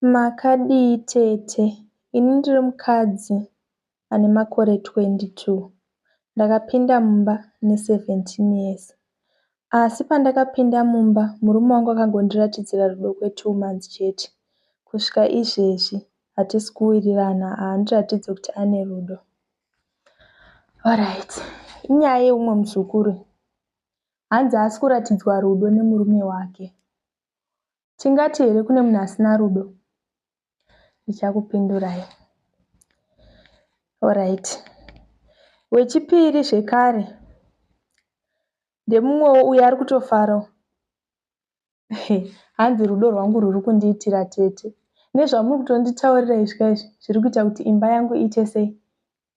Makadii tete? Ini ndiri mukadzi ane makore 22. Ndakapinda mumba ne17 years. Asi pandakapinda mumba murume wangu akangondiratidzira rudo kwe2 months chete. Kusvika izvezvi hatisi kuwirirana haandiratidzi kuti ane rudo. Alright, inyaya yeumwe muzukuru. Hanzi haasi kuratidzwa rudo nemurume wake. Tingati here kune munhu asina rudo? Ndichakupindurai. Alright. Wechipiri zvekare ndemumwewo uyo ari kutofarawo. Hanzi rudo rwangu rwuri kundiitira tete. Nezvamuri kutonditaurira izvi ka izvi zviri kuita kuti imba yangu iite sei?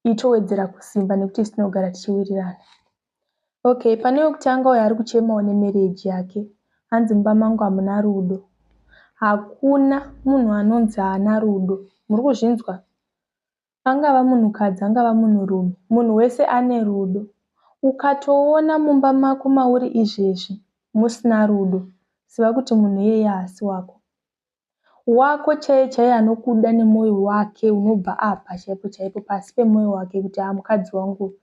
Itowedzera kusimba nekuti isu tinogara tichiwirirana. Okay, pane wekutanga uyo ari kuchemawo nemarriage yake. Hanzi mumba mangu hamuna rudo. Hakuna munhu anonzi haana rudo. Muri kuzvinzwa? Angava munhukadzi angava munhurume, munhu wese ane rudo. Ukatoona mumba mako mauri izvezvi musina rudo, ziva kuti munhu iyeye haasi wako. Wako chaiye chaiye anokuda nemwoyo wake unobva apa chaipo chaipo pasi pemwoyo wake kuti haa mukadzi wangu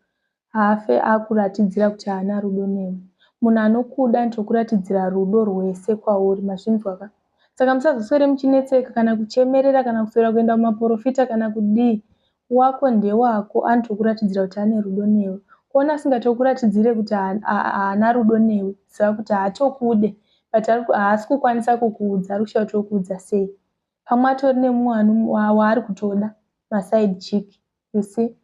haafe akuratidzira kuti haana rudo newe. Munhu anokuda anotokuratidzira rudo rwese kwauri mazvinzwa ka? Saka musazoswere muchinetseka kana kuchemerera kana kuswera kuenda kumaporofita kana kudii. Wako ndewako anotokuratidzira kuti ane rudo newe. Kuona asingatokuratidzire kuti haana rudo newe ziva kuti haatokude but haasi kukwanisa kukuudza ari kushaya kuti okuudza sei. Pamwe atori nemumwe waari kutoda maside chick you see.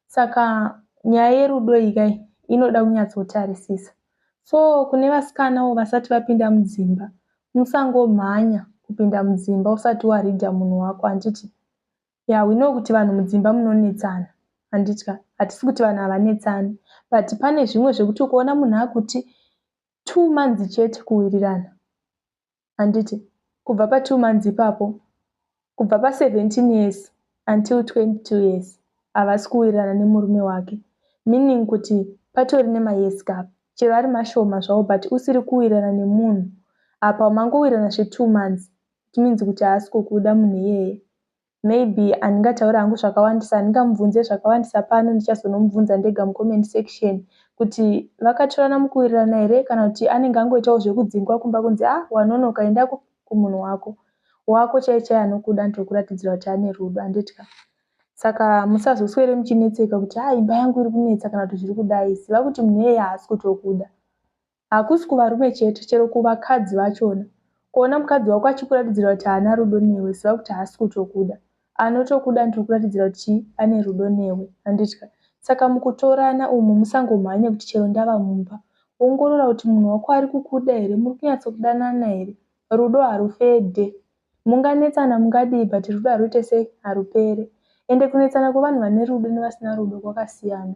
Saka nyaya yerudo iyi kai inoda kunyatsotarisisa. So kune vasikanawo vasati vapinda mudzimba musangomhanya kupinda mudzimba usati waridha munhu wako handiti. Yeah, we know kuti vanhu mudzimba munonetsana handiti ka hatisi kuti vanhu havanetsani but pane zvimwe zvekuti ukaona munhu akuti 2 months chete kuwirirana handiti kubva pa2 months ipapo kubva pa17 years until 22 years havasi kuwirirana nemurume wake meaning kuti patori nemayears gap chero ari mashoma zvavo but usiri kuwirirana nemunhu apa mangowirirana zve2 months it means kuti haasi kukuda munhu iyeye. Maybe handingatauri hangu zvakawandisa handingamubvunze zvakawandisa pano ndichazonomubvunza ndega mucomment section kuti vakatorana mukuwirirana here kana kuti anenge angoitawo zvekudzingwa kumba kunzi ah wanonoka enda kumunhu wako. Wako chaiye chaiye anokuda anotokuratidzira kuti ane rudo handiti ka. Saka musazoswere muchinetseka kuti ah imba yangu iri kunetsa kana kuti zviri kudai. Ziva kuti munhu iyeye haasi kutokuda. Hakusi kuvarume chete chero kuvakadzi vachona. Kuona mukadzi wako achikuratidzira kuti haana rudo newe ziva kuti haasi kutokuda. Anotokuda anotokuratidzira kuti chii ane rudo newe handiti ka. Saka mukutorana umu musangomhanya kuti chero ndava mumba. Ongorora kuti munhu wako ari kukuda here muri kunyatsokudanana here. Rudo harufedhe. Munganetsana mungadii but rudo haruite sei harupere. Ende kunetsana kwevanhu vane rudo nevasina rudo kwakasiyana.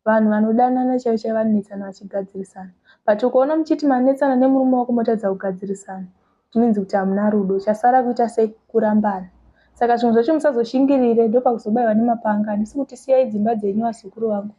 Vanhu vanodanana chaivo chaivo vanonetsana vachigadzirisana. But ukaona muchiti manetsana nemurume wako motadza kugadzirisana it means kuti hamuna rudo. Chasara kuita sei kurambana. Saka zvimwe zvacho musazoshingirire ndopakuzobayiwa nemapanga. Handisi kuti siyai dzimba dzenyu vazukuru vangu.